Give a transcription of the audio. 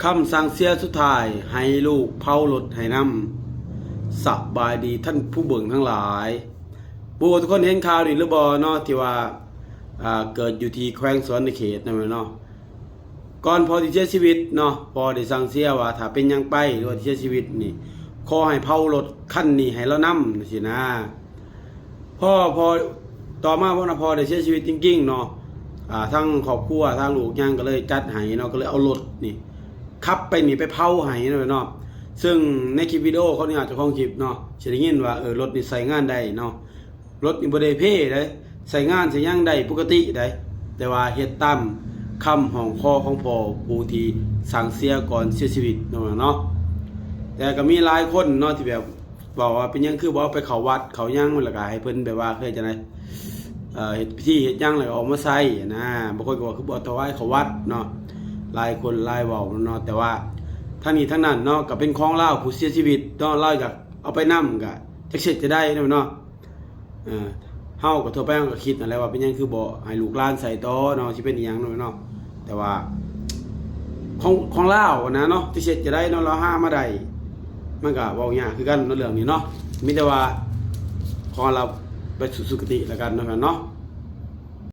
ຄຳສັ່ງເສຍສຸດທ້າຍ ໃຫ້ລູກເຜົາລົດໃຫ້ນຳ. ສະບາຍດີທ່ານຜູ້ເບິ່ງທັງຫຼາຍ. ບໍ່ຮູ້ວ່າທຸກຄົນເຫັນຂ່າວນີ້ຫຼືບໍ່ເນາະ ທີ່ວ່າ ອ່າ ເກີດຢູ່ທີ່ແຂວງສະຫວັນນະເຂດນັ້ນແຫຼະເນາະ. ກ່ອນພໍ່ທີ່ເສຍຊີວິດເນາະ ພໍ່ໄດ້ສັ່ງເສຍວ່າ ຖ້າເປັນຫຍັງໄປ ຫຼືວ່າເສຍຊີວິດນີ້ ຂໍໃຫ້ເຜົາລົດຄັນນີ້ໃຫ້ລາວນຳ ຈັ່ງຊີ້ນະ. ພໍ ພໍ ຕໍ່ມາ ພໍນະ ພໍ່ໄດ້ເສຍຊີວິດຈິງໆເນາະ ອ່າ ທາງຄອບຄົວ ທາງລູກຫຍັງກໍເລີຍຈັດໃຫ້ເນາະ ກໍເລີຍເອົາລົດນີ້ຂັບໄປນີ້ ໄປເຜົາໃຫ້ເນາະ ເນາະ. ເຊິ່ງໃນຄລິບວິດີໂອ ຂໍອະນຸຍາດເຈົ້າຂອງຄລິບເນາະ ຊິໄດ້ຍິນວ່າ ເອີ ລົດນີ້ໃຊ້ງານໄດ້ເນາະ ລົດນີ້ບໍ່ໄດ້ເພເດ້ ໃຊ້ງານໃຊ້ຫຍັງໄດ້ປົກກະຕິໄດ໋ ແຕ່ວ່າເຮັດຕາມຄຳຮ້ອງຂໍຂອງພໍ່ຜູ້ທີ່ສັ່ງເສຍກ່ອນເສຍຊີວິດເນາະ ເນາະ. ແຕ່ກໍມີຫຼາຍຄົນເນາະ ທີ່ແບບ ເວົ້າວ່າເປັນຫຍັງຄືບໍ່ເອົາໄປເຂົ້າວັດເຂົ້າຫຍັງ ແລ້ວກໍໃຫ້ເພິ່ນແບບວ່າ ຄືຈັ່ງໃດ ເອີ ເຮັດພິທີເຮັດຫຍັງ ແລ້ວກໍເອົາມາໃສ່ນະ. ບາງຄົນກໍວ່າຄືບໍ່ເອົາຖວາຍເຂົ້າວັດເນາະ ຫຼາຍຄົນຫຼາຍເວົ້າເນາະ. ແຕ່ວ່າທັງນີ້ທັງນັ້ນເນາະ ກໍເປັນຂອງລາວ ຜູ້ເສຍຊີວິດເນາະ ລາວຢາກເອົາໄປນຳ ກໍຈັກເຮັດຈັ່ງໃດເນາະ ເນາະ. ເອີ ເຮົາກໍທົ່ວໄປ ເຮົາກໍຄິດນັ້ນແຫຼະວ່າ ເປັນຫຍັງຄືບໍ່ໃຫ້ລູກຫຼານໃສ່ຕໍ່ເນາະ ຊິເປັນອີ່ຫຍັງເນາະ ເນາະ. ແຕ່ວ່າຂອງ ຂອງລາວນະເນາະ ຊິເຮັດຈັ່ງໃດເນາະ ລາວຫາມາໄດ້ ມັນກໍເວົ້າຍາກຄືກັນເນາະເລື່ອງນີ້ເນາະ. ມີແຕ່ວ່າຂໍລາວໄປສູ່ສຸຄະຕິແລ້ວກັນເນາະ ເນາະ.